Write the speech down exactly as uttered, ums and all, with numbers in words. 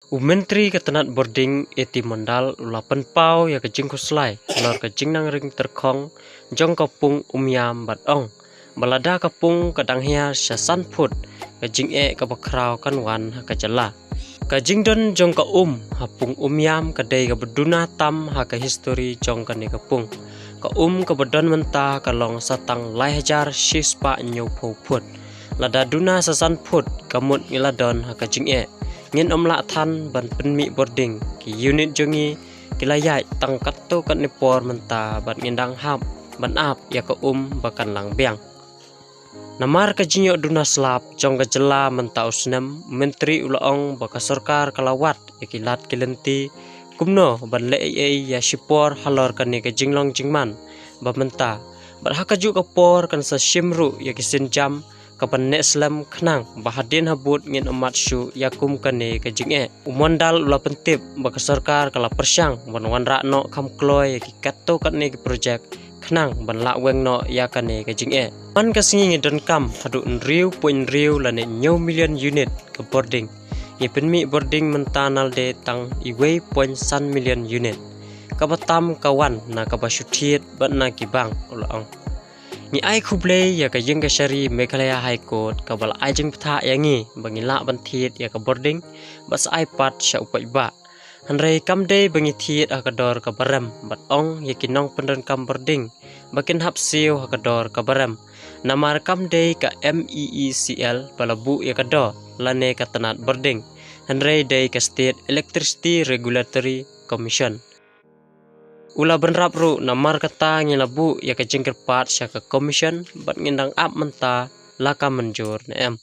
U Myntri ka tnat bording A T Mondal u la pynpaw ïa ka jingkhuslai halor ka jingnang ring tyrkhong jong ka pung Umiam bad ong ba lada ka pung ka dang hiar sha san phut, ka jingeh kaba khraw kan wan ha ka jylla. Ka jingdon jong ka um ha pung Umiam ka dei kaba duna tam ha ka histori jong kane ka pung. Ka um kaba don mynta ka long sa tang lai hajar shispah hynñiewphew phut. Lada duna sa san phut, ka mut ngi la don ha ka jingeh. Ngin ym lah than ban pynmih bording. Ki unit jong ngi ki la ïaid tang katto katne por mynta bad ngin dang hap ban ap ïa ka um ba kan lang biang. Namar ka jingïoh duna slap jong ka jylla mynta u snem, u Myntri u la ong ba ka sorkar ka la wad ïa ki lad ki lynti kumno ban leh ei ei ïa shipor halor kane ka jinglong jingman ba mynta. Bad ha kajuh ka por kan sa shim ruh ïa ki sienjam kaban neh slem khnang ba hadien habud ngin ym mad shuh ïa kum kane ka jingeh. U Mondal u la pyntip ba ka sorkar ka la pyrshang ban wanrah noh kham kloi ïa ki katto katne ki projek khnang ban lah weng noh ïa kane ka jingeh. Man ka sngi ngi donkam haduh hynriew point hynriew lane hynñiew million unit ka bording. Ngi pynmih bording mynta nalde tang iwei point san million unit. Kaba tam ka wan na kaba shu thied bad na ki bank, u la ong. Ngi ai khublei ïa ka ïing kashari Meghalaya High Court kaba la ai jingbthah ïa ngi ba ngi lah ban thied ïa ka bording bad sa ai pat sha u paidbah. Hynrei kam dei ba ngi thied ha ka dor kaba rem bad ong ïa ki nongpyndonkam bording ba kin hap siew ha ka dor kaba rem. Namar kam dei ka M E E C L ba la buh ïa ka dor lane ka tnat bording, hynrei dei ka State Electricity Regulatory Commission. U la bynrap ruh, namar kata ngi la buh ïa ka jingkyrpad sha ka commission bad ngin dang ap mynta la ka mynjur ne em.